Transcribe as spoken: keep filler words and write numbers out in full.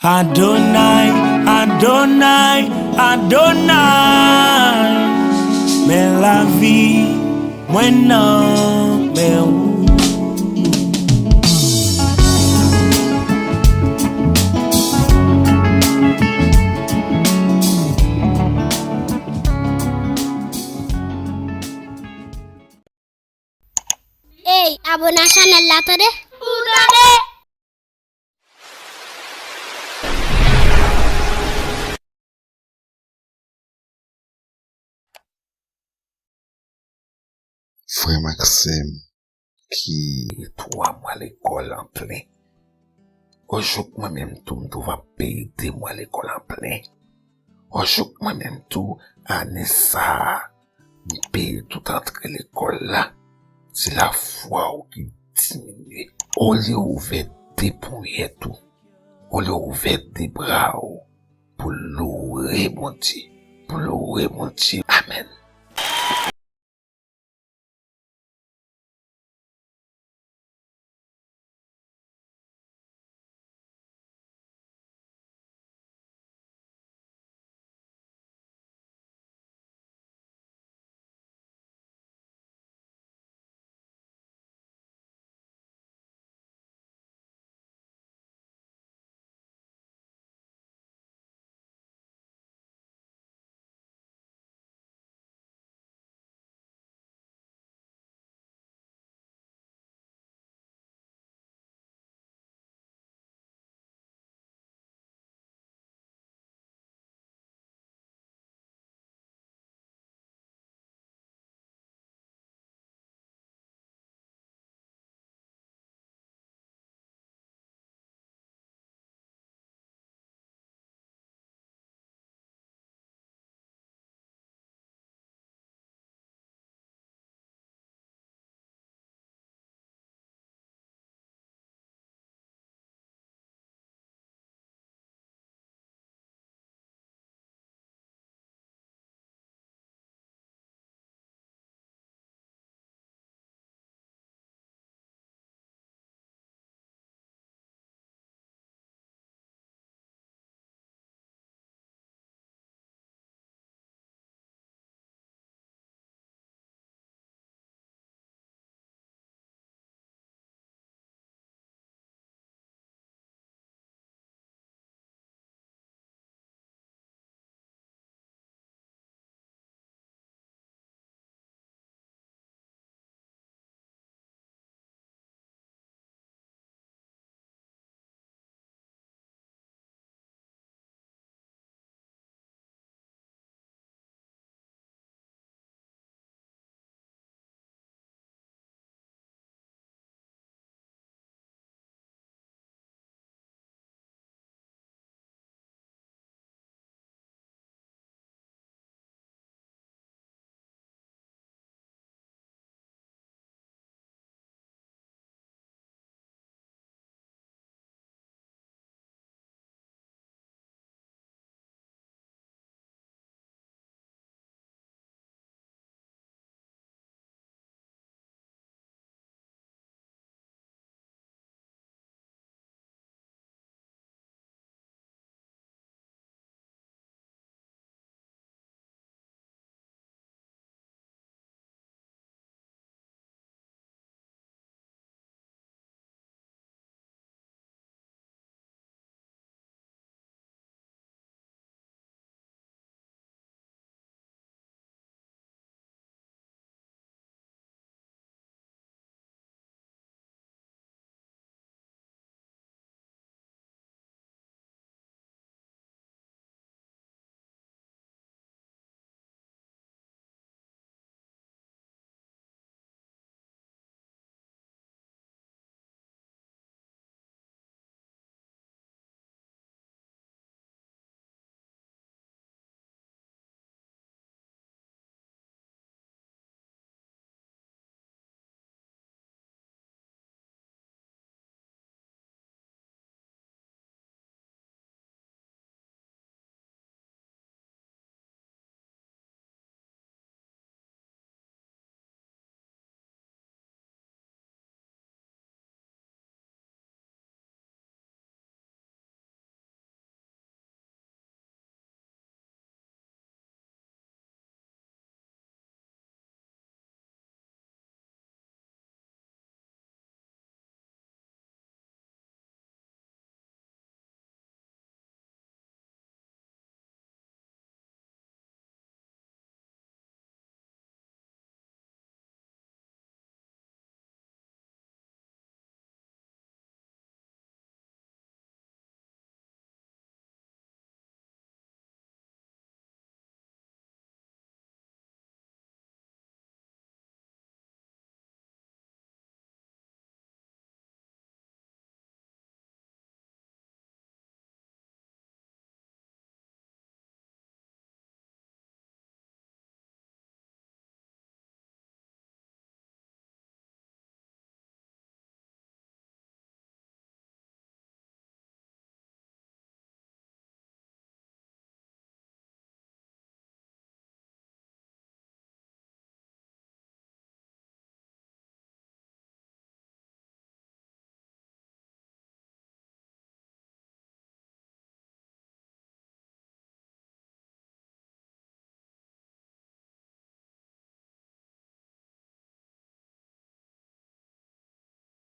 Adonai, Adonai, Adonai, men lavi mwen nan men ou. Ey, abone a chanèl la, tande? Ou tande? Frè Maxime, ki twa mwa lekòl an plen. Yon jou mwen menm tou, m tou va peye de mwa lekòl an plen. Yon jou mwen menm tou, ane sa a, m peye tout antre lekòl la. Se lafwa w ki diminye. Olye w ouvè de ponyèt ou, olye w ouvè de bra w pou lore Bondye, pou lore Bondye. Amèn.